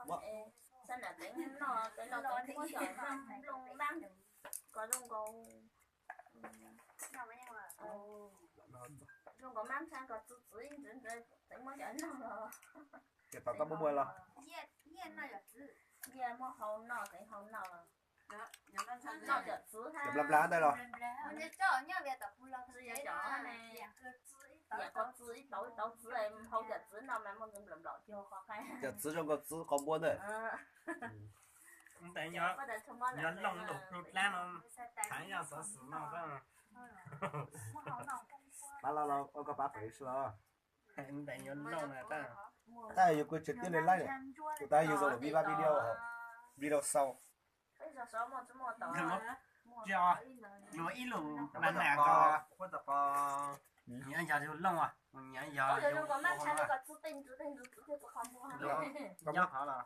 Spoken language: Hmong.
Xab nam teev noj, teev noj teev muab cov nplooj mab ko zoo nkaus, zoo nkaus mab ntxhab ko txwv txwv ib ntsis ntsis teev muab cov noj los. Ces tom koj muab muag los. Yaj muab hau noj teev hau noj los. Noj cov txwv hab. Cov nplas nplas ntawd los. Yam ko txwv ib tauv ib tauv txwv hau cov txwv no mas muaj ntxwv nplaum nplaum cuag qhov qaib. Cov txwv zoo nkaus txwv qos npua ntawd. Yuav looj lub plhu dlab no, thav yaj xov xwm no. Pab los los ua koj pab pem si los. Tab yuav kuv tsis tib li laij, kuv tab yug zoo lawm vij vaj video, video sau. Yuav ib lus mas nam ko, nyiam yog looj, nyiam yog, nyob qhov los.